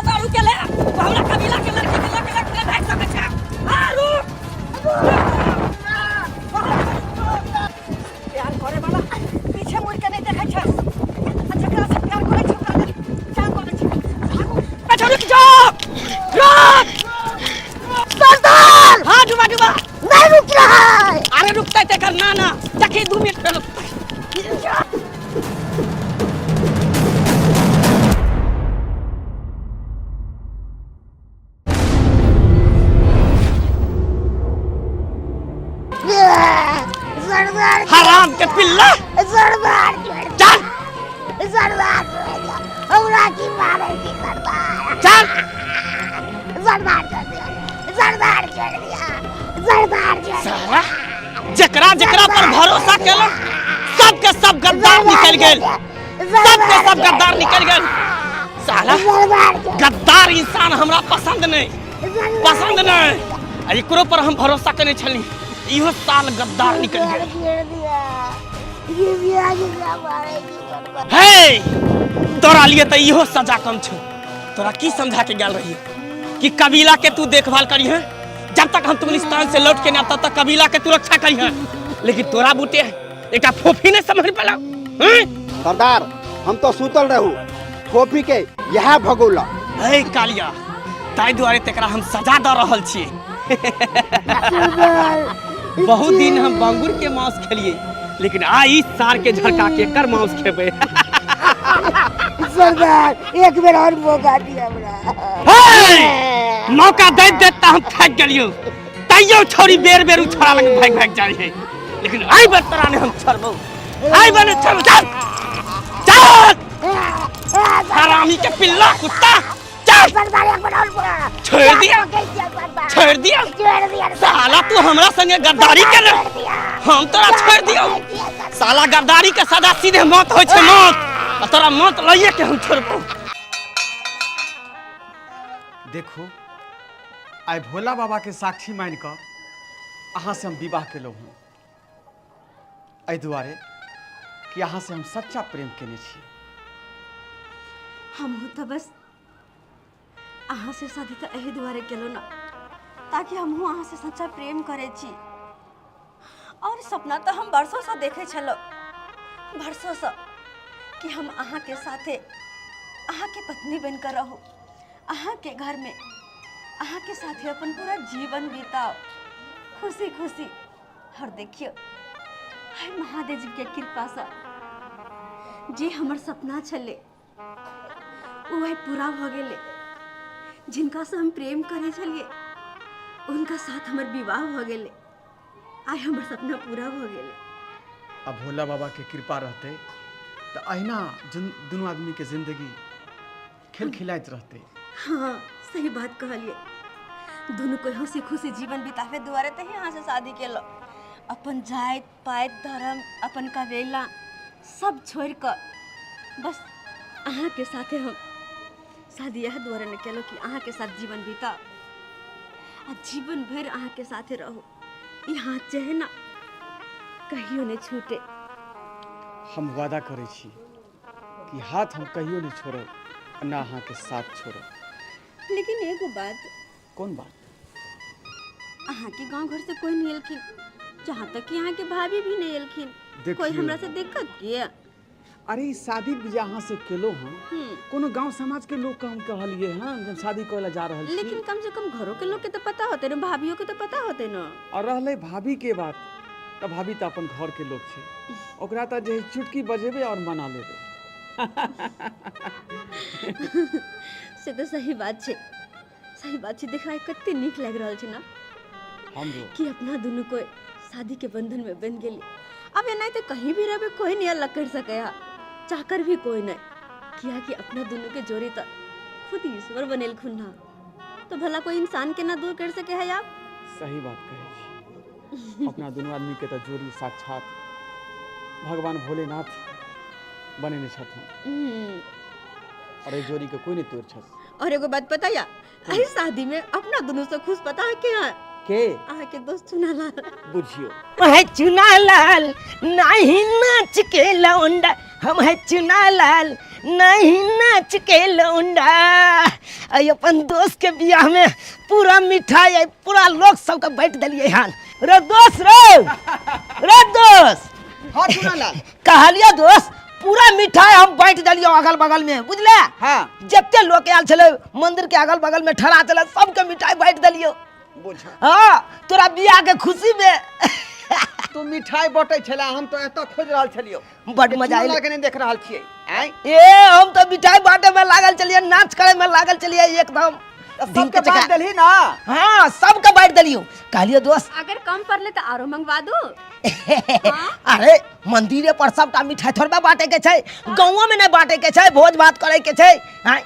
दारू के ले तो हमरा कबीला के लड़की के लके लके भाग सकै छै। आ रुक, प्यार करे वाला पीछे मुड़ के नहीं देखै छै आ जकरा से प्यार करे छै ओकरा लेल जान दऽ दै छै। भागू। अच्छा रुक जा, रुक सरदार। हाँ डुबा डुबा नहीं रुक रहा है। अरे रुकते ते कर ना ना देखी 2 मिनट पे रुकते। सरदार, हराम के पिल्ला। सरदार, चल। सरदार, हमरा की मारे छी सरदार? चल। सरदार छोड़ दिया, सरदार छोड़ दिया, सरदार छोड़ दिया। साला जकरा जकरा पर भरोसा केलो सबके सब गद्दार निकल गेल, सबके सब गद्दार निकल गेल। साला गद्दार इंसान हमरा पसंद नहीं, पसंद नहीं। आ एकरो पर हम भरोसा केने छली, इहो साल गद्दार निकल गेल। हे तोरा लिए तऽ इहो सजा कम छौ। तोरा की समझा के गेल रही कि कबीला के तू देखभाल करी है, जब तक हम तुर्कमेनिस्तान से लौट के ना तब तक कबीला के तू रक्षा करी है, लेकिन तोरा बूटे एकटा फोफी नहीं समझ पेला। सरदार, हम तो सुतल रहू, फोफी के यह भगौला। हे कालिया, ताहि दुआरे तेकरा हम सजा दऽ रहल छी। बहुत दिन हम बांगुर के मांस खेलिए, लेकिन आई सार के झड़का के कर मांस खेबै। सरदार, एक बेर और मौका दिया हमरा। हे! मौका दैत दैत तऽ हम थाकि गेलियौ, तैयो छोरी बेर बेर उ छोरा लग भागि भागि जाइ है, लेकिन आई बेर तोरा नहि हम छोड़बौ, आई बेर नहि छोड़बौ। चल चल हरामी के पिल्ला कुत्ता, चल। सरदार, एक बेर और मौका। छोड़ दिया, छोड़ दिया। छोड़ दिया। साला तू हमरा संगे गद्दारी केने, हम तोरा छोड़ दियौ। साला गद्दारी के सदा सीधे मौत होइ छै, मौत, आ तोरा मौत लइए के हम छोड़बौ। देखो, आइ भोला बाबा के साक्षी मान कऽ अहाँ से हम विवाह केलहुँ हँ, एहि दुआरे कि अहाँ से हम सच्चा प्रेम केने छी। हमहूँ तऽ बस अहाँ से शादी तऽ एहि दुआरे केलहुँ ने ताकि हमहूँ अहाँ से सच्चा प्रेम करै छी। और सपना तऽ हम वर्षोसँ देखै छलहुँ, वर्षोसँ, कि हम अहाँके साथे अहाँके पत्नी बनि कऽ रहू, अहाँके घरमे अहाँके साथे अपन पूरा जीवन बिताउ खुशी खुशी। और देखियौ, आइ महादेव जीके कृपासँ जे हमर सपना छलै ओ आइ पूरा भऽ गेलै। जिनकासँ हम प्रेम करै छलियै हुनका साथ हमर विवाह भऽ गेलै, आइ हमर सपना पूरा भऽ गेलै। आ भोला बाबा के कृपा रहतै तऽ अहिना दुनू आदमी के जिंदगी खेल खिलाइत रहतै। हाँ, सही बात कहलियै। दुनू कोई हंसी खुशी जीवन बितावे दुआरे तऽ ही अहाँ से शादी केलहुँ। अपन जाति पाति धर्म अपन कबीला सब छोड़ि कऽ बस अहाँके साथे हम शादी इएह दुआरे ने केलहुँ कि अहाँके साथ जीवन बिताउ आ जीवन भरि अहाँके साथे रहू। ई हाथ जे है ना कहियो नहि छूटे। हम वादा करै छी कि हाथ हम कहियो नहि छोड़ब आ ना अहाँके साथ छोड़ब। लेकिन एगो बात। कोन बात? अहाँके गांव घर से कोई नहीं एलखिन, जहाँ तक कि अहाँके भाभी भी नहीं एलखिन, कोई हमरा से दिक्कत किया? अरे ई शादी बियाह अहाँ से केलो हँ, कोनो गांव समाज के लोग के हम कहलिए हँ जब शादी करे ला जा रहल छी। लेकिन कम से कम घरों के लोग के तो पता होते ना, भाभियों के तो पता होते ना। और रहलै भाभी के बात, तऽ भाभी तऽ अपन घर के लोग छै, ओकरा तऽ जे चुटकी बजेबै और मना लेबै। से तऽ सही बात छै, सही बात छै। देखा कते नीक लागि रहल छै ना हमरो कि अपना दुनू कोई शादी के बंधन में बंध गेली। अब एनाहिते कहीं भी रहबे कोई नहीं अलग कर सके है, चाहकर भी कोई नहीं, किया कि अपना दुनू के जोड़ी तो खुद ईश्वर बनेलखुन ना, तो भला कोई इंसान के ना दूर कर सके है आप। सही बात कहै छी, अपना दुनू आदमी के तऽ जोड़ी साक्षात भगवान भोलेनाथ बनेने छथुन और एहि जोड़ी के कोई नहीं तोड़ छस। और एगो बात पता या, एहि शादी में अपना दुनू से खुश पता है के है? के? अहाँ के दोस्त चुनालाल। बुझियो। वह चुनालाल नाही नाच के लौंडा हम है चुना लाल नहीं नाच के लौंडा। आई अपन दोस्त के बियाह में पूरा मिठाई आई पूरा लोग सबके बांट दिलिए हन। रे दोस्त रे, रे दोस्त। हाँ चुना लाल। कहलियो दोस्त पूरा मिठाई हम बांट दिलियो अगल बगल में, बुझले? हाँ। जते लोग आयल छले मंदिर के अगल बगल में ठड़ा छले सबके मिठाई बांट दिलियो। बुझा। हाँ तोरा बियाह के खुशी में। तू मिठाई बटै छला, हम तो एतऽ खोज रहल छलियो। बड मजा आयल। चुना के नहीं देख रहल छियै। आँय? ए हम तो मिठाई बांटे में लागल छलियै, नाच करे में लागल छलियै एकदम। सबके बांट देलही ना? हाँ सबके बांट देलियो। कहलियो दोस्त अगर कम पड़ले तो आरो मंगवा दो। अरे मंदिरे पर सबटा मिठाई थोड़बा बांटे के छै, गाँवो में नहीं बांटे के छै, भोज भात करे के छै। हाँ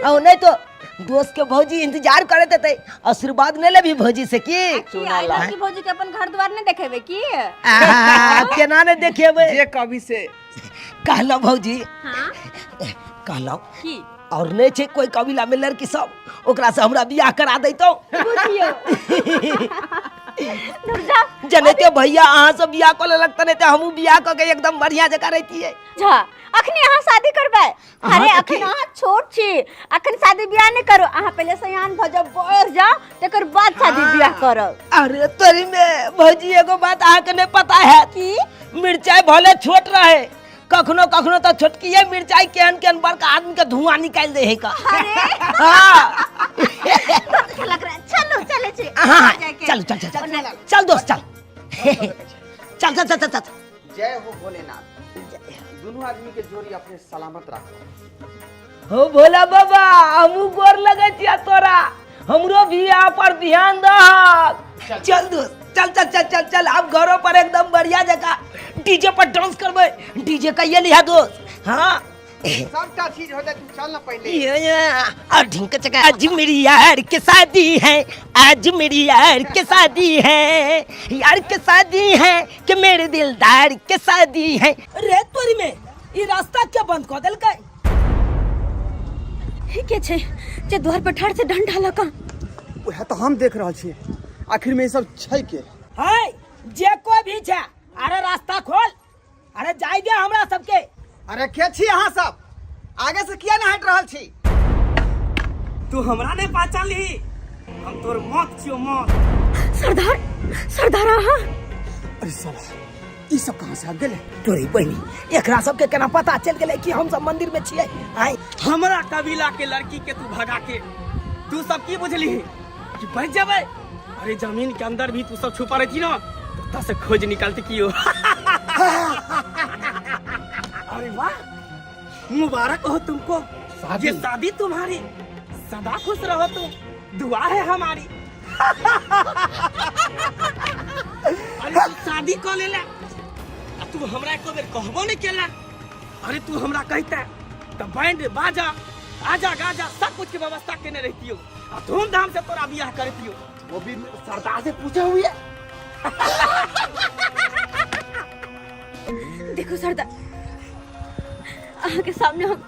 और नहीं तो दोस्त के भौजी इंतजार करे देते, आशीर्वाद नहीं लेबी भौजी से की? की आई लड़की भौजी के अपन घर द्वार नहीं देखेबे की? आहा, केना नहीं देखेबे? जे कभी से कहलो भौजी। हाँ? कहलो की? और नहीं छे कोई कबीला में लड़की सब ओकरा से हमरा बियाह करा देतो। बुझियो। दुर्जा। जनते भैया अहाँ सब बियाह कऽ लेलक त नहीं त हमहूँ बियाह कऽ के एकदम बढ़िया जकाँ रहितियै। झा अखनी अहाँ शादी करबै? अहाँ अरे तऽ अखन की? अहाँ छोट छी, अखन शादी बियाह नहीं करू, अहाँ पहिले सयान भऽ जाउ, बढ़ जाउ, तकर बाद शादी बियाह करब। अरे तोरी में भौजी एगो बात अहाँ के नहीं पता है की? मिरचाई भले छोट रहे, कखनो कखनो तो छोटकिए मिरचाई केहन केहन बड़का आदमी के धुआं निकाल दे है का। अरे। हाँ। लग रहा है। चलो, चले छी। हाँ, हाँ, जाके। चलो, चल, चल, चल। चल दोस्त, चल। चल, चल, चल, चल, चल। जय हो भोलेनाथ, दोनों आदमी के जोड़ी अपने सलामत रखो। हो भोला बाबा, हमू गोर लगे छिया तोरा, हमरो भी यहाँ पर ध्यान दहक। चल दोस्त, चल, चल, चल, चल, चल, अब घरों पर एकदम बढ़िया जगह डीजे पर डांस करबे। डीजे का ये लिहा दोस्त। हाँ। सबटा चीज हो जाए, तू चल ना पहले। ये, ये, और ढिंक चका। आज मेरी यार के शादी है, आज मेरी यार के शादी है, यार के शादी है कि मेरे दिलदार के शादी है। रे तोरी में ये रास्ता क्या बंद कर देलकै? हे के छै जे द्वार पर ठाढ़ छै डंडा लऽ कऽ? वएह तऽ हम देख रहल छियै, आखिर में ई सब छै के? है जे कोई भी छै, अरे रास्ता खोल, अरे जाय दे हमरा सबके। अरे के छी अहाँ सब, आगे से किया नहीं हट रहल छी? तू हमरा नहीं पहचान ली, हम तोर मौत छियो मौत। सरदार, सरदार अहाँ। अरे साला ई सब कहाँ से आबि गेलै? तोरी बहिनी एकरा सबके केना पता चल गेलै कि हम सब मंदिर में छियै? आय हमरा कबीला के लड़की के तू भगा के तू सब की बुझली कि बच जेबै? अरे जमीन के अंदर भी तू सब छुपा रही ना, तो से खोज निकालते कियो। अरे वाह, मुबारक हो तुमको, ये शादी तुम्हारी, सदा खुश रहो तुम, दुआ है हमारी। अरे तू शादी कऽ लेला आ तू हमरा एको बेर कहबो नहीं केला। अरे तू हमरा कहता तो बैंड बाजा आजा गाजा सब कुछ के व्यवस्था केने रहतियो आ धूमधाम से तोरा बियाह करतियो। वो भी सरदार से पूछे हुए। देखो सरदार, अहाँ के सामने हम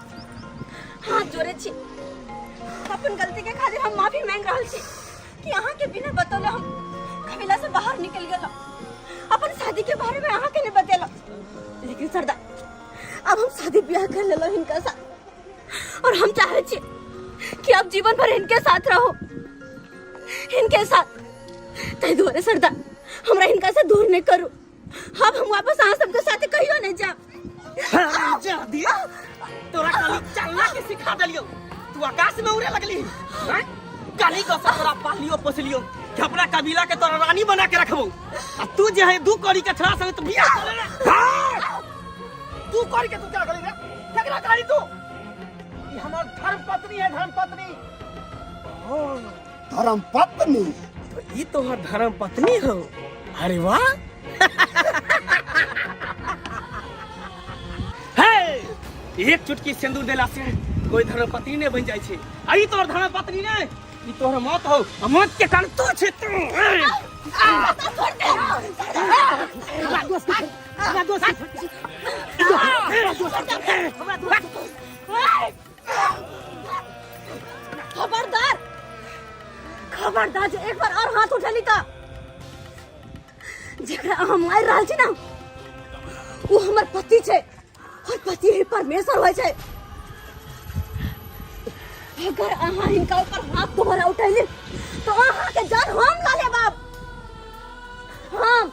हाथ जोड़े छी, अपन गलती के खातिर हम माफी मांग रहल छी कि अहाँ के बिना बतौले हम कबीला से बाहर निकल गेलहुँ, अपन शादी के बारे में अहाँ के नहीं बतेलहुँ। लेकिन सरदार अब हम शादी ब्याह कर लेलहुँ हिनका साथ, और हम चाहे छी कि अब जीवन भर हिनके साथ रहो, हिनके साथ। ताहि दुआरे सरदार हमरा हिनका से दूर नहीं करू, अब हम वापस अहाँ सबके साथ कहियो नहीं जाब। जा दिया तोरा काली चलना के सिखा देलियो, तू आकाश में उड़े लगली हैं? काली को सब तोरा पालियो पोसलियो कि अपना कबीला के तोरा रानी बना के रखबो, आ तू जे है दू कौड़ी के छड़ा संग तू बियाह कर ले। हाँ! दू कौड़ी के तू क्या करी रे? केकरा करी तू? ई हमर धर्मपत्नी है, धर्मपत्नी। ओ, धर्मपत्नी? तो ई तोहर धर्मपत्नी हो? अरे वाह। हे, एक चुटकी सिंदूर देला से कोई धर्मपत्नी नहीं बन जाय छै, आ ई तोहर धर्मपत्नी नहीं, ई तोहर मौत हो, आ मौत के कारण तू छे तू। खबरदार, खबरदार जे एक बार और हाथ उठेली त जेकरा अहाँ मारि रहल छी ना वो हमर पति छै, और पति ही परमेश्वर होइ छै। अगर अहाँ हिनका ऊपर हाथ दोबारा उठैली तो अहाँ के जान हम लऽ लेब। आब हम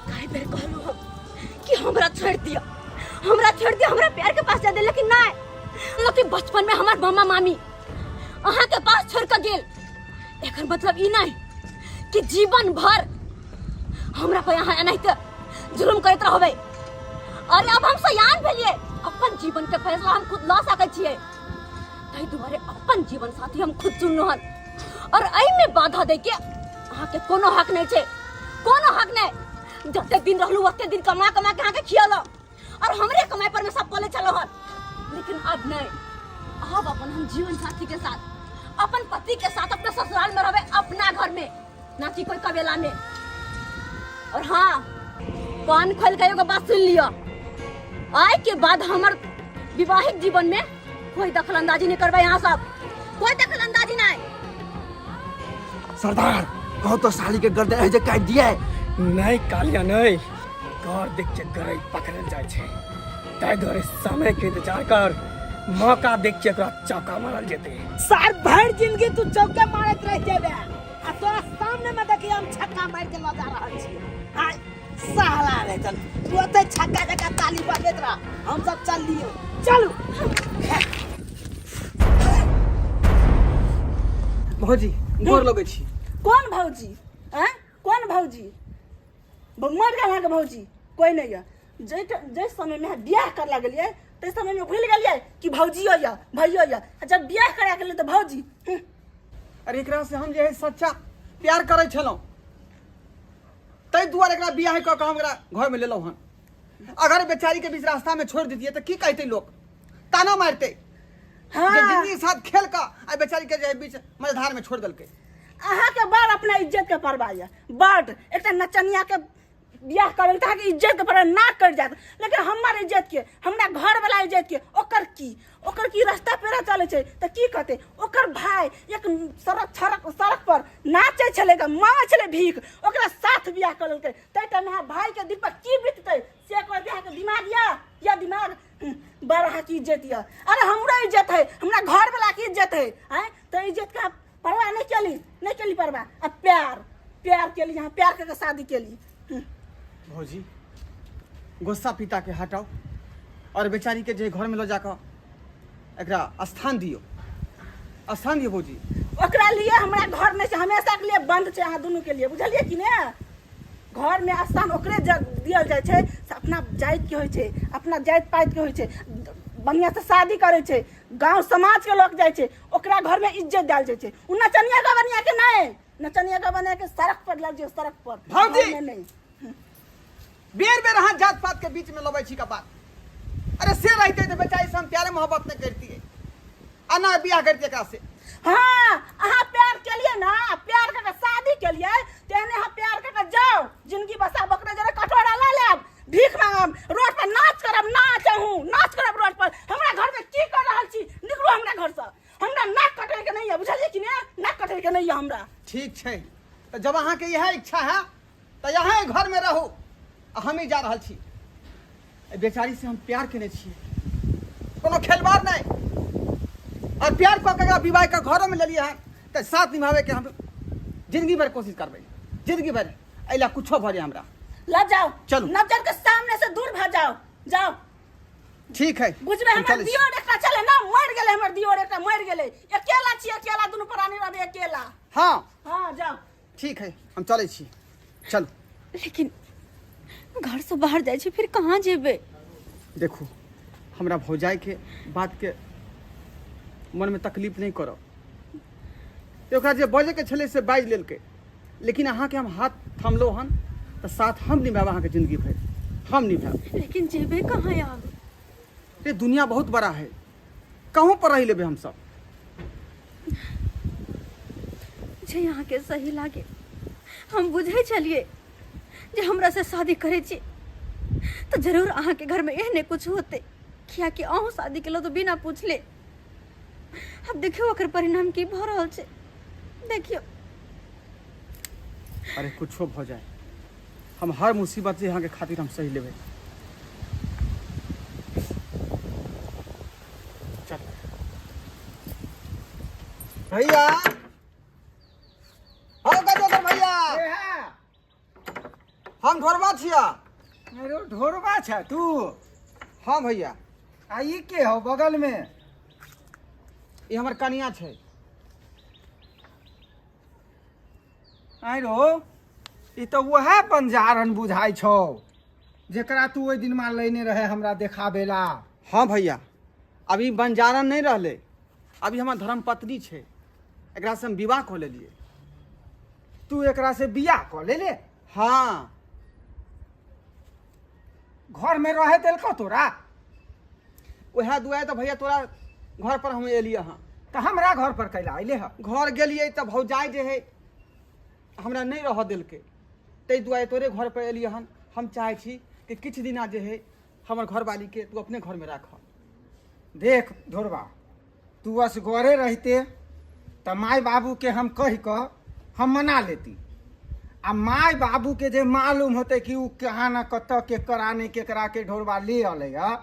कई बेर कहलहुँ हम कि हमरा छोड़ दिया, हमरा छोड़ दिया, हमरा प्यार के पास जा दे, लेकिन नहीं। लेकिन बचपन में हमार मामा मामी अहाँ के पास छोड़ के गेल, एकर मतलब ई नहीं कि जीवन भर हमरा पर अहाँ एनाहिते जुल्म करैत रहबै। अरे अब हम सयान भेलिए, अपन जीवन के फैसला हम खुद लऽ सकै छियै, ताहि दुआरे अपन जीवन साथी हम खुद चुनलहुँ हन और एहिमे बाधा दै के अहाँके कोनो हक नहीं छै, कोनो हक नहीं। जते दिन रहलू ओते दिन कमा कमा के अहाँके खियलहुँ और हमरे कमाई पर में सब पले चलो हन, लेकिन अब नहीं। अब अपन हम जीवन साथी के साथ, अपन पति के साथ अपना ससुराल में रहबे, अपना घर में, ना कि कोई कबेला में। और हाँ, कान खोल के एगो बात सुन लियो, आय के बाद हमर विवाहिक जीवन में कोई दखल अंदाजी नहीं करबे। यहाँ सब कोई दखल अंदाजी नहीं। सरदार कहो तो साली के गर्दन है जे काट दिया है। नहीं कालिया नहीं, गौर देख के गरई पकड़ल जाइ छै, ताहि दुआरे समय के इंतजार कर, मौका देख के एकरा चौका मारल जेतै। सार भरि जिंदगी तू चौके मारैत रह जेबे आ तोरा सामने में देखी हम छक्का मार के लऽ जा रहल छी। आय साला रे, चल तू ओतै छक्का जकाँ ताली बजबैत रह, हम सब चल लियो। चलू भौजी गोर लगै छी। कौन भौजी? आँय कौन भौजी? मर गेल अहाँके भौजी? कोई नहीं यऽ। जै समय में अहाँ बियाह कर लगलियै ताहि समय में भूलि गेलियै कि भौजियो यऽ भैयो यऽ, आ जब बियाह करा गेलियै तऽ भौजी। अरे एकरा से हम जे है सच्चा प्यार करै छलहुँ, ताहि दुआरे एकरा बियाह कऽ कऽ हम एकरा घर में लेलहुँ हन। अगर बेचारी के बीच रास्ता में छोड़ दितियै तऽ की कहतै लोक, ताना मारतै। हाँ। जे जिंदगी के साथ खेल कऽ आ बेचारी के जे है बीच मझधार में छोड़ देलकै। अहाँके बड़ अपना इज्जत के परवाह यऽ, बड एकटा नचनिया के बियाह करबै तऽ अहाँके इज्जत के परवाह नाक कटि जायत, लेकिन हमर इज्जत के, हमरा घरवला इज्जत के, ओकर की, ओकर की रास्ता पेरा चलै छै तऽ की कहतै? ओकर भाय एक सड़क सड़क सड़क पर नाचै छलै ग, मांगै छलै भीख, ओकरा साथ बियाह कऽ लेलकै। ताहि टाइममे अहाँ भायके दिल पर की बीततै से कहबै? अहाँके दिमाग यऽ? यऽ दिमाग? बड़ अहाँके इज्जत यऽ। अरे हमरो इज्जत है, हमरा घरवला के इज्जत है। आँय तऽ इज्जत के परवाह नहीं केली, नहीं केली परवाह। आ प्यार प्यार केली, अहाँ प्यार करके शादी केली। भौजी गुस्सा पिता के हटाओ और बेचारी के जे घर में ल जाकर एकरा स्थान दियो, स्थान दियो भौजी। ओकरा लिए हमरा घर नहीं छै, हमेशा के लिए बंद छै अहाँ दुनू के लिए, बुझलियै कि ने? घर में स्थान ओकरे दियल जाइ छै से अपना जाति के होइ छै, अपना जाति पाति के होइ छै, बढ़िआँ से शादी करै छै, गाँव समाज के लोग जाइ छै, ओकरा घर में इज्जत देल जाइ छै। उ नचनिया गबनिया के नहीं, नचनिया गबनिया के सड़क पर लग जाओ, सड़क पर। भौजी! घर में नहीं। बेर बेर अहाँ जात पात के बीच में लबै छी का बात। अरे से रहते तो बेचारी से हम प्यारे मोहब्बत नहीं करती आ ना बियाह करती एकरा से। हाँ अहाँ प्यार के लिए ना, प्यार करके शादी के लिए तेने अहाँ प्यार करके जाओ जिंदगी बसा, बकरा जरा कटोरा ला लेब, भीख मांगब, रोड पर नाच करब, नाच अहूँ नाच करब रोड पर। हमरा घर में की कर रहल छी? निकलू हमरा घर से, हमरा नाक कटै के नहीं है, बुझलियै कि ने? नाक कटै के नहीं है हमरा। ठीक छै, तो जब अहाँ के यह इच्छा है तो यहाँ घर में रहू आ हम ही जा रहल छी। एहि बेचारी से हम प्यार केने छियै, कोनो खेलबार नहीं, और प्यार कऽ के विवाह के घरों में लेलियै हन तऽ साथ निभावे के हम जिंदगी भर कोशिश करबै, जिंदगी भर। एहि लए कुछो भऽ जाए हमरा। ल जाओ, चलू। नजर के सामने से दूर भऽ जाओ, जाओ। ठीक है, बुझबै? हम हमर चलै छी। दियोर एकटा छलै ना, मरि गेलै हमर दियोर एकटा, मरि गेलै। अकेला छी, अकेला दुनू प्राणी रहबै अकेला। हाँ। हाँ जाओ। ठीक है, हम चलै छी, चलू। लेकिन घर से बाहर जाइ छी फिर कहाँ जेबै? देखू हमरा भौजाई के बात के मन में तकलीफ नहीं करब, ओकरा जे बजे के छलै से बाजि लेलकै, लेकिन अहाँके हम हाथ थमलहुँ हन तऽ साथ हम निभायब अहाँके जिंदगी भरि हम निभायब। लेकिन जेबै कहाँ आब? ये दुनिया बहुत बड़ा है, कहूँ पर रहि लेबै हम सब। जे अहाँके सही लागे। हम बुझै छलियै जे हमरा से शादी करै छी तऽ जरूर अहाँके घरमे एहने कुछ होतै, कियाकि अहूँ शादी केलहुँ तऽ बिना पूछले। आब देखियौ ओकर परिणाम की भऽ रहल छै, देखियौ। अरे कुछो भऽ जाए हम हर मुसीबत जे अहाँके खातिर हम सही लेबै। चल भैया, हो गजोदर भैया, हम ढोरबा छिया। अरे ढोरबा छ तू? हाँ भैया। आ ई के हो बगल में? ई हमर कनिया छै। आइ रो, ई तऽ वएह बंजारन बुझाइ छौ जेकरा तू ओहि दिनमा लेने रहे हमरा देखाबेला। हाँ भैया, अभी बंजारन नहीं रहले, अभी हमर धर्मपत्नी छै, एकरा से हम विवाह कऽ लेलियै। तू एकरा से बियाह कऽ लेले? हाँ। घर में रहे देलकौ तोरा? वएह दुआरे तऽ भैया तोरा घर पर हम एलियै हँ। तऽ हमरा घर पर कैला अयले हँ? घर गेलियै तऽ भौजाइ जे है हमरा नहि रहऽ देलकै, ताहि दुआरे तोरे घर पर एलियै हन। हम चाहै छी कि किछु दिना जे है हमर घरवालीके तू अपने घरमे राख। देख ढोरबा, तू असगरे रहिते तऽ माय बाबूके हम कहि कऽ हम मना लेती, आ माय बाबूके जे मालूम होतै कि उ कहाँ न कतऽ केकरा नहि केकरा के ढोरबा ले अलै हँ,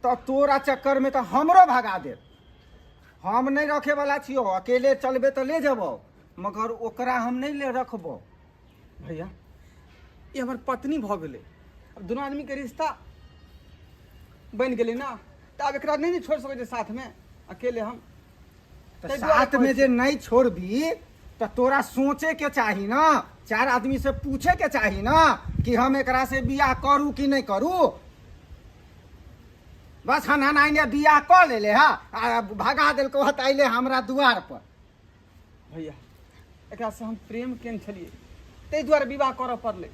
तऽ तोरा चक्करमे तऽ हमरो भगा देत। हम नहि रखेवला छियौ, अकेले चलबे तऽ ले जेबौ, मगर ओकरा हम नहि ले रखबौ। भैया, ई हमर पत्नी भऽ गेलै, अब दुनू आदमीके रिश्ता बनि गेलै ना, तऽ आब एकरा नहि ने छोड़ि सकै छियै साथमे अकेले हम। तऽ ताहि दुआरे साथमे कहै जे नहि छोड़बी तऽ तोरा सोचे के चाही ना, चारि आदमी से पूछे के चाही ना कि हम एकरा से बियाह करू कि नहि करू। बस हन हन आइने बियाह कऽ लेले हा आ भगा देलकौ हँ तऽ अइले हमरा दुआर पर। भैया, एकरा से हम प्रेम केने छलियै, ताहि दुआरे विवाह करऽ पड़लै।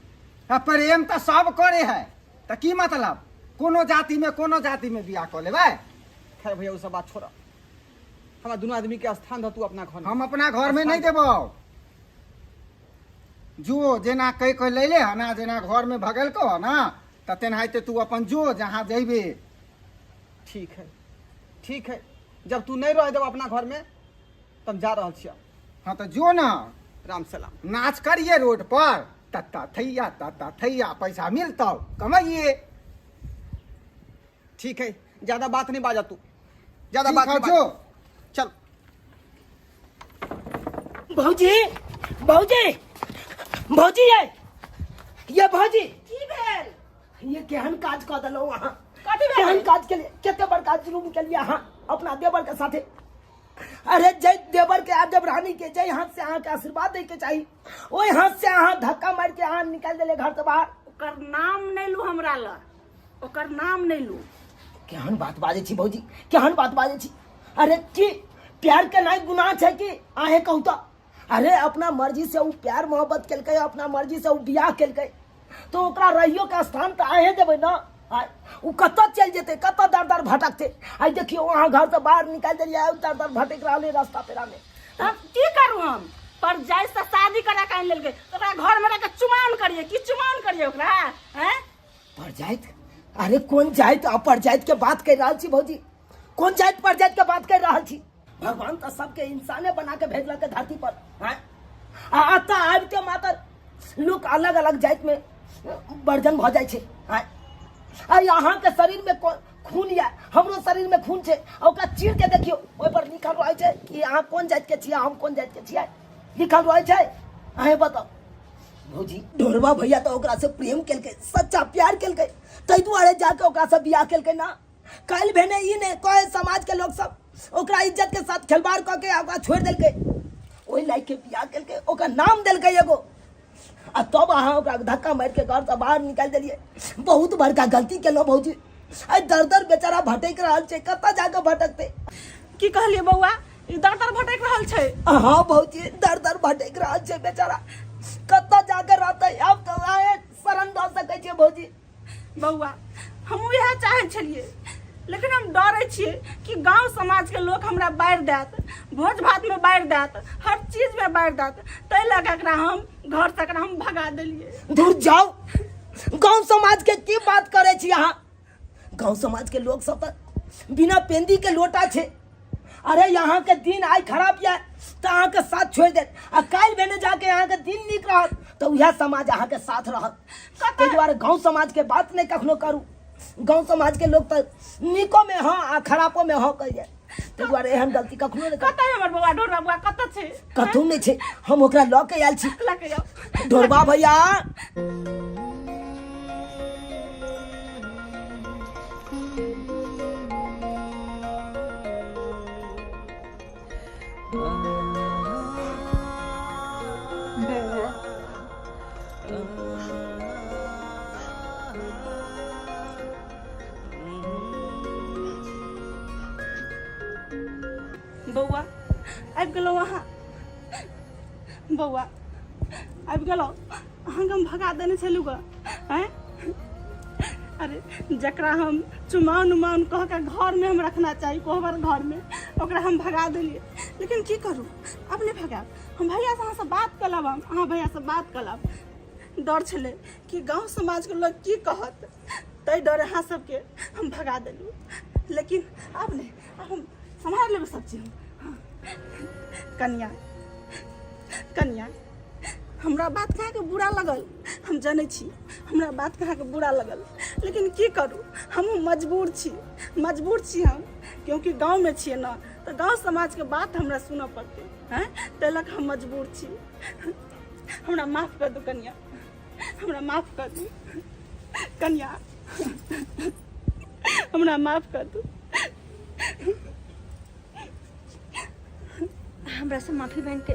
आ प्रेम तऽ सब करे है, तऽ की मतलब कोनो जाति में कोनो जाति में बियाह कऽ लेबै? खैर भैया, ओ सब बात छोड़, हमरा दुनू आदमी के स्थान दऽ तू अपना घर में। हम अपना घर में नहीं देबौ। जो जेना कहि कऽ लैले हँ ना, जेना घर में भगेलकौ हँ ना, तऽ तेनाहिते तू अपन जो जहाँ जैबे। ठीक है, ठीक है, जब तू नहीं रह देब अपना घर में तब जा रहल छियै। हाँ तऽ जो ना। राम सलाम। नाच करिए रोड पर, तत्ता थैया तत्ता थैया, पैसा मिलतौ कमाइए। ठीक है, ज्यादा बात नहीं बाजा तू, ज्यादा ठीक बात है, नहीं जो। बाजा। चल। भौजी, भौजी, भौजी, ये भौजी। की भेल? ये केहन काज कऽ देलहुँ अहाँ? कथी भेल? केहन काज के लिए, कते बड़का जुलुम के लिए अहाँ अपना देवर के साथे। अरे जय देवर के आ देवरानी के जय हाथ से अहाँ के आशीर्वाद दे के चाही, ओहि हाथ से अहाँ धक्का मार के अहाँ निकाल देले घर से बाहर। ओकर नाम नहीं लू हमरा लग, ओकर नाम नहीं लू। केहन बात बाजै छी भौजी, केहन बात बाजै छी? अरे की प्यार के नाइ गुनाह छै कि अहें कहू तऽ? अरे अपना मर्जी से उ प्यार मोहब्बत केलकै, अपना मर्जी से उ बियाह केलकै, तो ओकरा रहियो के स्थान तऽ अहें देबै ना। आय उ कतऽ चलि जेतै, कतऽ दर दर भटकतै? आइ देखियौ अहाँ घर से बाहर निकालि देलियै, आइ दर दर भटकि रहल है रास्ता पेरा में। तऽ हम की करू? हम पर जाय से शादी करा के आनि लेलकै तऽ ओकरा घर में रह के चुमान करिए की चुमान करिए ओकरा? हैं पर जाइत? अरे कोन जाइत आ पर जाइत के बात कर रहल छी भौजी? कोन जाइत पर जाइत के बात कर रहल छी? भगवान तऽ सबके इंसाने बना के भेजलक है धरती पर, हैं? आ एतऽ आबि के मात्र लोक अलग अलग जाति में वर्जन भऽ जाइ छै, हैं? आ अहाँके शरीर में खून यऽ, हमरो शरीर में खून छै, आ ओकरा चीर के देखियौ, ओहि पर लिखल रहै छै कि अहाँ कोन जाति के छियै, हम कोन जाति के छियै, लिखल रहै छै। अहें बताउ भौजी, ढोरबा भैया तऽ ओकरा से प्रेम केलकै, सच्चा प्यार केलकै, ताहि दुआरे जाके ओकरा से बियाह केलकै ना। काल्हि भेने ई नहि कहे समाज के लोग सब ओकरा इज्जत के साथ खिलवाड़ कऽ के ओकरा छोड़ि देलकै, ओहि लायक के बियाह केलकै, ओकर नाम देलकै एगो, आ तब अहाँ ओकरा धक्का मारि के घर से बाहर निकालि देलियै। बहुत बड़का गलती केलहुँ भौजी। आइ दर दर बेचारा भटकि रहल छै, कतऽ जाके भटकतै? की कहलियै बौआ? ई दर दर भटकि रहल छै? हाँ भौजी, दर दर भटकि रहल छै बेचारा, कतऽ जाके रहतै? आब तऽ अहें शरण दऽ सकै छियै भौजी। बौआ, हमहूँ इएह चाहै छलियै, लेकिन हम डरै छियै कि गाँव समाजके लोक हमरा बारि देत, भोज भातमे बारि देत, हर चीजमे बारि देत, ताहि लऽ कऽ एकरा हम घरसँ एकरा हम भगा देलियै। दूर जाउ, गाँव समाज के की बात करै छी अहाँ? गाँव समाज के लोग सब तऽ बिना पेंदी के लोटा छै। अरे यहाँ के दिन आइ खराब यऽ तऽ अहाँके साथ छोड़ि देत आ काल्हि भेने जाके अहाँके दिन नीक रहत तऽ उएह समाज अहाँके साथ रहत। ताहि दुआरे गाँव समाजके बात नहि कखनो करू। गाँव समाजके लोक तऽ नीकोमे हँ आ खरापोमे हँ कहि जायत, ताहि दुआरे एहन गलती कखनो नहि करू। कतऽ हमर बौआ ढोरबा बौआ कतऽ छै? कतहु नहि छै, हम ओकरा लऽ के आयल छी। लऽ के आउ। ढोरबा भैया। बौआ आबि गेलहुँ अहाँ, बौआ आबि गेलहुँ। अहाँके हम भगा देने छलहुँ गऽ। आँय, अरे जकरा हम चुमाउन उमाउन कह के घरमे हम रखना चाही कोहबर घरमे, ओकरा हम भगा देलियै। लेकिन की करू, आब नहि भगायब हम। भैयासँ अहाँसँ बात कऽ लेब, हम अहाँ भैयासँ बात कऽ लेब। डर छलै कि गाँव समाजके लोक की कहत, ताहि डरे अहाँ सबके हम भगा देलहुँ। लेकिन आब नहि, आब हम सम्हारि लेबै सब चीज। हम कनिया, कनिया, हमरा बात कहाँके बुरा लगल? हम जनै छी हमरा बात कहाँके बुरा लगल, लेकिन की करू, हमहूँ मजबूर छी, मजबूर छी हम, क्योंकि गाँवमे छियै ने, तऽ गाँव समाजके बात हमरा सुनऽ पड़तै। हँ, ताहि लऽ कऽ हम मजबूर छी। हमरा माफ कर दू कनिया, हमरा माफ कर दू कनिया, हमरा माफ कर दू। हमरा से माफी मांग के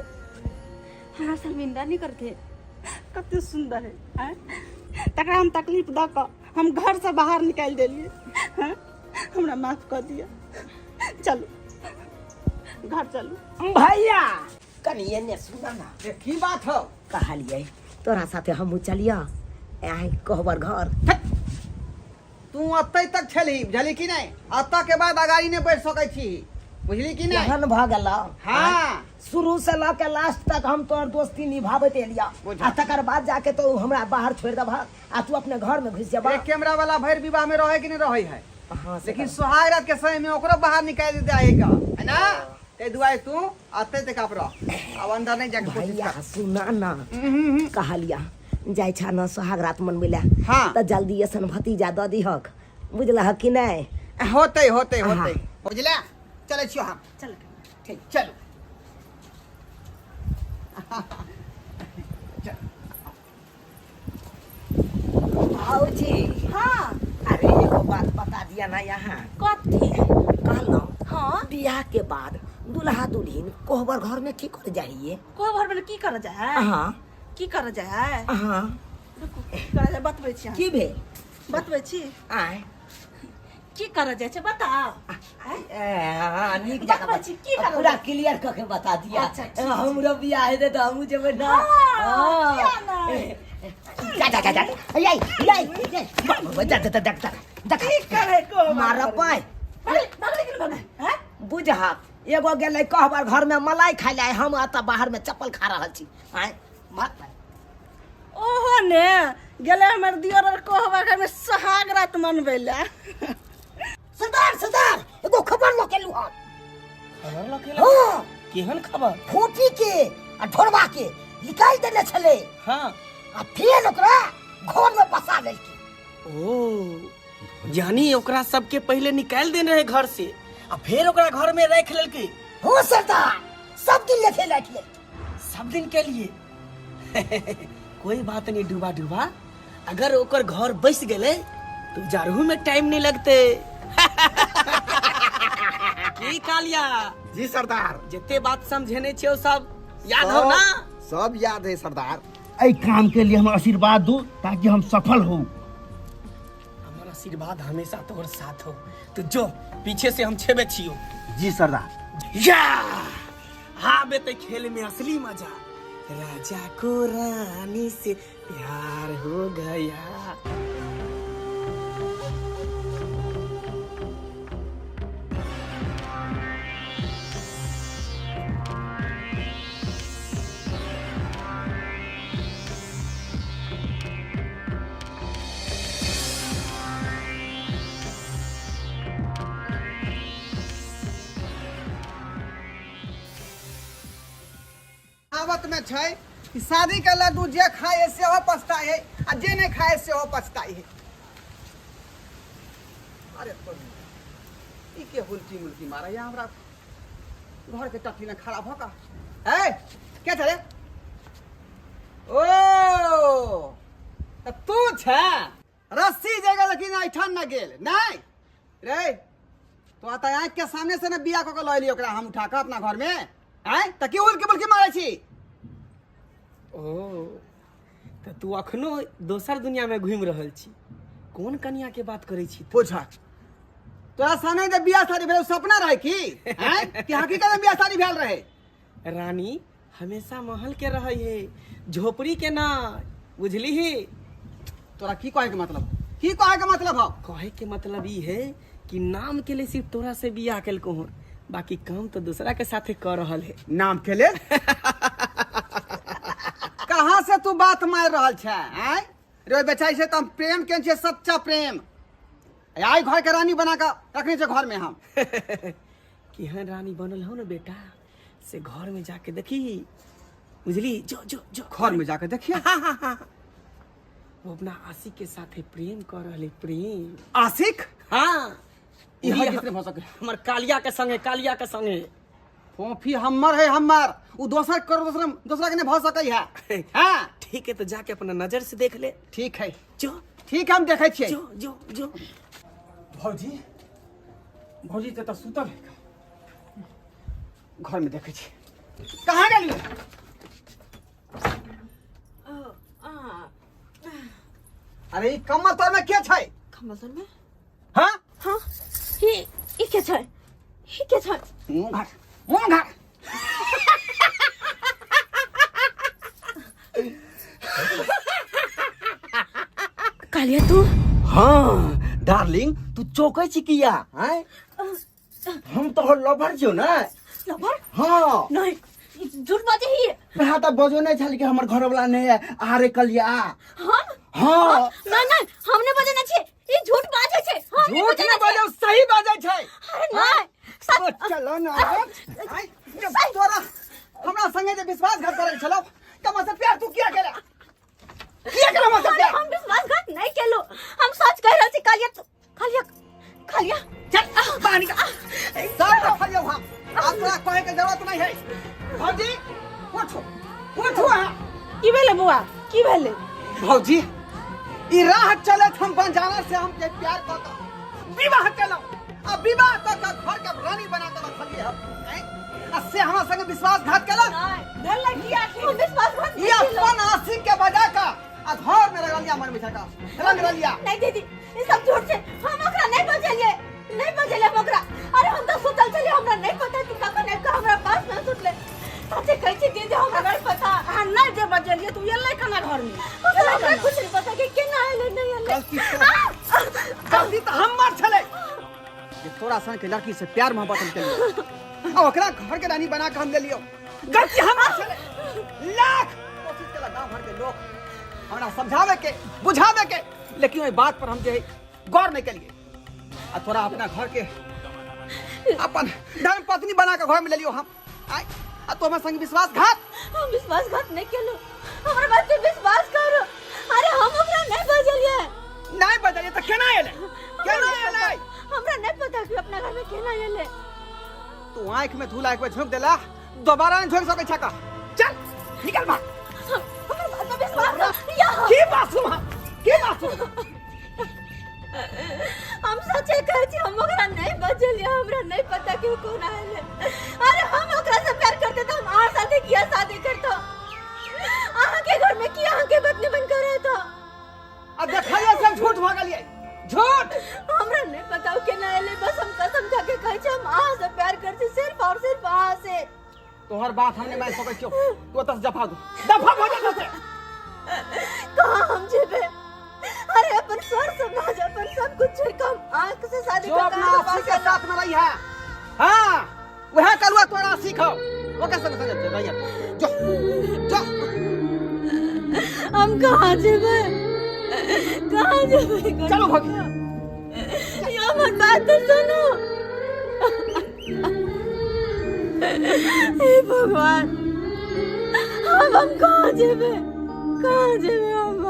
हमरा शर्मिंदा नहीं करते। कते सुंदर है। आँय, तकरा हम तकलीफ दऽ कऽ हम घरसँ बाहर निकालि देलियै। हँ, हमरा माफ कऽ दिअ। चलू घर चलू। भैया कनी एने सुना ना। ए, की बात हो? कहलियै तोरा साथे हमहूँ चलिया आइ कहबर घर। तू अतै तक छलही, बुझली कि नहि? अतऽ के बाद अगाड़ी नहि बढ़ि सकै छी, बुझली कि नहि? एहन भऽ गेल? हाँ। शुरू से लऽ के लास्ट तक हम तोहर दोस्ती निभाबैत एलिया बुझल। आ तकर बाद जाके तो हमरा बाहर छोड़ि देबह आ तू अपने घर में घुसि जेबह। एक कैमरा वाला भरि विवाह में रहे कि नहीं रहे है? हाँ, से लेकिन तऽ- सोहाग रात के समय में ओकरो बाहर निकाल दे जाएगा, है ना? ताहि दुआरे तू अतै तक आप रह, अब अंदर नहीं जाके कोशिश भैया कर। सुना ना, कहलिया जाइ छा न सोहाग रात मनबै लए? हाँ। तऽ जल्दी असन भतीजा दऽ दिहक, बुझलहक कि नहि? होते होते। हाँ। होते, बुझला? चलै छियो हम। चल। ठीक, चलू। भाउजी। हाँ। अरे एगो बात बता दिया ना यहाँ। कथी? कहलहुँ। हाँ। बियाह के बाद दुल्हा दुल्हिन कोहबर घर में की करे जाइए? कोहबर में की करऽ जाइ है? हाँ। की करऽ जाइ है? हाँ। रुकू, की करऽ जाइ बतबै छी। की भेल? बतबै छी। आय। की करऽ जाइ छै बताउ। ए, नीक जकाँ बतबै छी, की करऽ पूरा जाइ? क्लियर कऽ के बता दिया। अच्छा, ठीक छै। हमरो बियाह हेतै तऽ हमहूँ जेबै ना? हाँ, किया नहि? जा जा जा जा, याई याई याई, जा जा जा जा जा। की करे कोहबर? मारब पाइ। भगले भगले कि नहि भगले? हैं? बुझहक एगो गेलै कहबर घर में मलाई खाइ लए, हम एतऽ बाहर में चप्पल खा रहल छी। आँय मार। ओहो ने गेलै हमर दियर और कोहबर घर में सोहाग रात मनबै लए। सरदार, सरदार, एगो खबर लऽ के एलहुँ हन। खबर लऽ के? हाँ। केहन खबर? फोफी के आ ढोरबा के निकालि देने छलै। हाँ। आ फेर ओकरा घर में बसा लेलकै। ओ यानी ओकरा सबके पहले निकाल देने रहे घर से आ फिर ओकरा घर में रख लेलकै। हो सरदार, सब दिन लेखे राखि लेलकै। सब दिन के लिए कोई बात नहीं डूबा डूबा, अगर ओकर घर बस गेले तो जारहू में टाइम नहीं लगते। की कालिया? जी सरदार। जितने बात समझेने छियो सब याद हो ना? सब याद है सरदार। एहि काम के लिए हम आशीर्वाद दू ताकि हम सफल हो। हमारा आशीर्वाद हमेशा तोहर साथ हो, तो जो पीछे से हम छेबे छियो। जी सरदार। या हाँ बेटे, खेल में असली मजा, राजा को रानी से प्यार हो गया। कहावत में छै कि शादी के लड्डू जे खाए है सेहो पछताए है आ जे नहीं खाए सेहो पछताए है। अरे तोरी, ई के हुलकी मुलकी मारे या हमरा घर के टट्टी ने खराब हो का ए के छे रे? ओ त तू छे रस्सी जगह लेकिन ऐठन न गेल नहीं रे तो आता आँख के सामने से न बिया कऽ के लऽ एलियै ओकरा हम उठा कऽ अपना घर में आँय तऽ की उलकी बुलकी मारै छी। ओ तऽ तू अखनो दोसर दुनिया में घूमि रहल छी, कोन कनिया के बात करै छी? पूछ तोरा सामने जे बियाह शादी भेल सपना रहे की आँय कि हकीकत में बियाह शादी भेल रहे? रानी हमेशा महल के रहे है, झोपड़ी के ना, बुझली ही? तोरा की कहे के मतलब, की कहे के मतलब हौ? कहे के मतलब ई है कि नाम के लिए सिर्फ तोरा से बियाह केलको हन, बाकी काम तो दूसरा के साथे कर रहल है। नाम के लेल? कहाँ से तू बात मार रहल छे आँय रे? बेचारी से तो हम प्रेम केने छियै, सच्चा प्रेम। आई घर के रानी बना के रखने छे घर में हम। केहन रानी बनल हो ना बेटा, से घर में जाके देखी, बुझली? जो जो जो घर में जाके देखिए। हाँ हाँ हाँ, वो अपना आशिक के साथे प्रेम कर रहे, प्रेम। आशिक? हाँ। ई वही हरगिज नहीं हो सके। हमर कालिया के संगे, कालिया के संगे। फोफी हमर है, हमर उ दोसर कर, दोसर दोसरा के नहीं भ सकै है। हाँ ठीक है, तो जाके अपना नजर से देख ले। ठीक है जो ठीक है, हम देखै छियै। जो जो जो। भौजी, भौजी तऽ सुतल है। घर में देखै छी। कहाँ गेली? अरे ई कमल तर में के छै? कमल तर में? हाँ हाँ, ई ई के छै, ई के छै? मुंह घाट, मुंह घाट। कालिया तू? हाँ डार्लिंग, तू चौकै छी किया? हैं हम तो लवर छियौ ना। लवर? हाँ। नहीं, झूठ बाजे ही। हाँ तो बजो नहीं छल कि हमर घर वाला नहीं है आरे कलिया। हम? हाँ। नहीं नहीं, हमने बजे नहीं छे, ई झूठ बाजे छे। हम झूठ नहीं बजे, सही बाजे छे। अरे नहीं, सच। ओ, चलो ना। आय, तोरा हमरा संगे जे विश्वासघात करे छलो, कम से प्यार तू किया केला? किया केला हमरा से प्यार? हम विश्वासघात नहीं केलो, हम सच कह रहल छी। कालिया, कालिया, कालिया चल बाहर निकल। सब रखल जाओ हम, अब तोरा कहे के जरूरत नहीं है। भौजी उठो, उठो अहाँ। की भेलै बौआ, की भेलै? भौजी ई राह चलत हम बंजारा से हम के प्यार कऽ कऽ विवाह केलहुँ आ विवाह कऽ कऽ घर के रानी बना कऽ रखलियै हम, आँय? आ से हमरा संगे विश्वासघात केलक। भेलै की आखिर? हम विश्वासघात ई नहि केलहुँ। अपन आशिक के बजा कऽ आ घर में रंगलिया मन मिठा का रंगलिया। नहीं दीदी, ई सब झूठ छै, हम ओकरा नहीं बजेलियै, नहीं बजेलियै हम ओकरा। अरे हम तो सुतल छलियै, हमरा नहीं पता कि कखन आबि कऽ हमरा पास में सुतलै। सच्चे कहै छी दीदी, हमरा नहीं पता। अहाँ नहीं जे बजेलियै तऽ ओ एलै केना घर में? ओकरा हमरा कुछ नहीं पता कि केना एलै, नहीं एलै। गलती तो हमर छलै जे तोरा सन के लड़की से प्यार मोहब्बत हम केलियै आ ओकरा घर के रानी बना के हम लेलियौ। गलती हमर छलै। लाख कोशिश केलक गाँव घर के लोग हमरा समझावे के, बुझावे के, लेकिन ओहि बात पर हम जे है गौर नहीं केलियै आ तोरा अपना घर के अपन धर्म पत्नी बना के घर में लेलियौ हम। आय आ तो हमरा संग विश्वासघात। हम विश्वासघात नहीं केलहुँ, हमरा बात पे विश्वास करो। अरे हम ओकरा नहीं बजलियै। नहीं बजलियै तऽ केना एलै? केना एलै? हमरा नहीं पता कि अपना घर में केना एलै। तू आँख में धूल एक बेर झोंक देला, दोबारा नहीं झोंक सकै छका। चल निकल बाहर। हमरा बात पे विश्वास कर। या। की बात सुन, की बात सुन? हम सच्चे कहै छी, हम ओकरा नहीं बजलियै, हमरा नहीं पता कि ओ कोना एलै। अरे हम ओकरा से प्यार करते तो हम अहाँ साथे किया शादी करतो? अहाँ के घर में की अहाँ के पत्नी बन कर रहतो? आ देखलियै से हम झूठ भऽ गेलियै, झूठ। हमरा नहीं पता ओ केना एलै, बस हम कसम खा के कहै छी हम अहाँ से प्यार करै छी, सिर्फ और सिर्फ अहाँ से। तोहर बात हम नहीं मान सकै छियौ, तू ओतऽ से दफा दू, दफा भऽ जा से। कहाँ हम जेबै? अरे अपन स्वर समाज, अपन सब कुछ छोड़ के हम आंख से शादी जो कर अपना आशिक के साथ में रही है, हाँ वह कलुआ तोरा आशिक हो, ओके संग संग रही है। जो जो हम कहाँ जेबै, कहाँ जेबै? चलो भौजी। यो हमर बात तो सुनो। हे भगवान, अब हम कहाँ जेबै, कहाँ जेबै अब?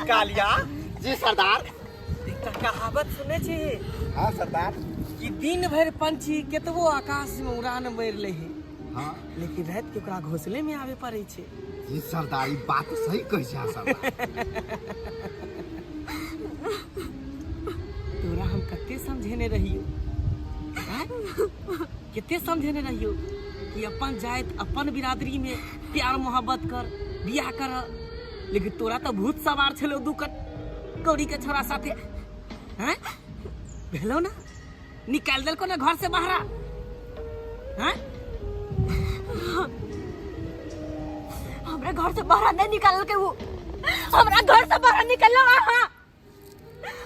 कालिया। जी सरदार। एकटा कहावत सुनै छी? हाँ सरदार। कि दिन भरि पंछी केतबो आकाश में उड़ान मारि लै है, हाँ, लेकिन रात के ओकरा घोंसले में आवे पड़ै छै। जी सरदार, ई बात सही कहै छै अहाँ सरदार। तोरा हम कते समझेने रहियो, आँय? कते समझेने रहियो कि अपन जाति अपन बिरादरी में प्यार मोहब्बत कर, बियाह कर, लेकिन तोरा तो भूत सवार छलो दू कट कौड़ी के छोरा साथे, हैं? भेलो ना, निकाल देलको ना घर से बाहरा, हैं? हमरा घर से बाहर नहीं निकाल के वो, हमरा घर से बाहर निकललो अहाँ,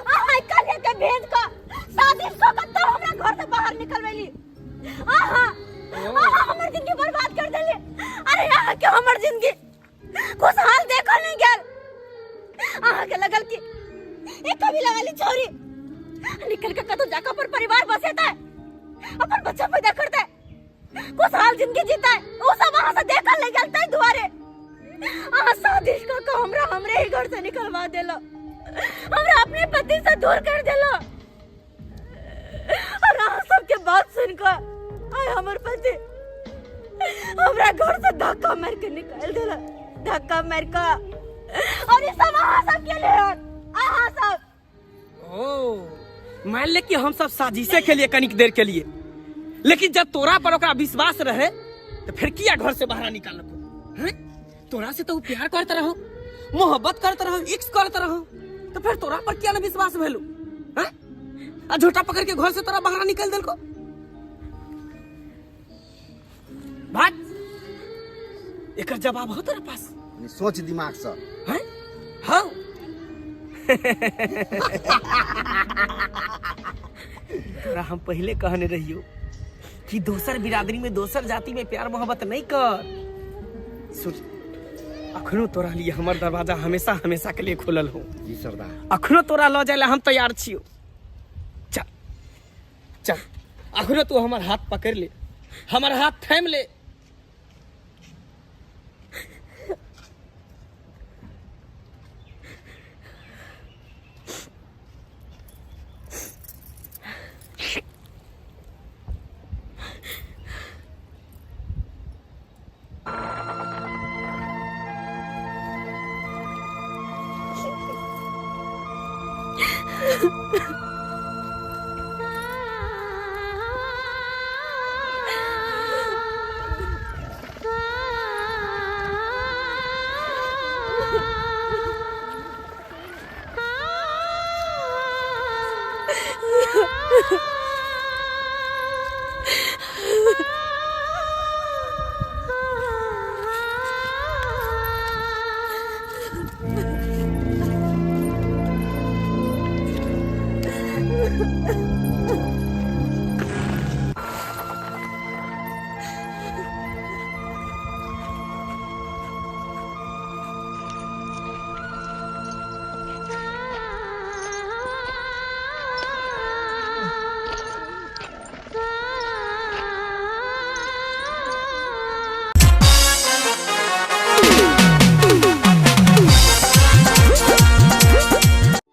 अहाँ कल के भेज के साजिश को कत्तो हमरा घर से बाहर निकलवेली। अहाँ अहाँ हमर जिंदगी बर्बाद कर देली। अरे अहाँ के हमर जिंदगी खुशहाल देखल नहीं गेल। अहाँ के लगल कि एक कबीला वाली छोरी निकल के कतौ जाकर अपन परिवार बसेता है, अपन बच्चा पैदा करता है, खुशहाल जिंदगी जीता है, वो सब अहाँ से देखल नहीं गेल। ताहि दुआरे अहाँ साजिश कऽ के हमरा हमरे ही घर से निकलवा देलो, हमरा अपने पति से दूर कर देलो। और अहाँ सबके बात सुन कऽ आइ हमर पति हमरा घर से धक्का मार के निकाल देला, धक्का मार के। और ये सब अहाँ सब के लिए, अहाँ सब। ओ मान ले कि हम सब साजिशे के लिए कनिक देर के लिए, लेकिन जब तोरा पर ओकरा विश्वास रहे तो फिर किया घर से बाहर निकालको? हैं? तोरा से तो वो प्यार करते रहो, मोहब्बत करते रहो, इश्क करते रहो, तो फिर तोरा पर किया ना विश्वास भेलू? हैं? आ झूठा पकड़ के घर से तोरा बाहर निकाल देलको। भाग, एकर जवाब हो तोरा पास? सोच दिमाग से। हैं? हाँ। तोरा हम पहले कहने रहियो कि दोसर बिरादरी में दोसर जाति में प्यार मोहब्बत नहीं कर। सुन, अखनो तोरा लिए हमर दरवाजा हमेशा हमेशा के लिए खुलल हो। जी सरदार। अखनो तोरा ल जाए ला हम तैयार छियो। चल चल, अखनो तू हमर हाथ पकड़ ले, हमर हाथ थाम ले।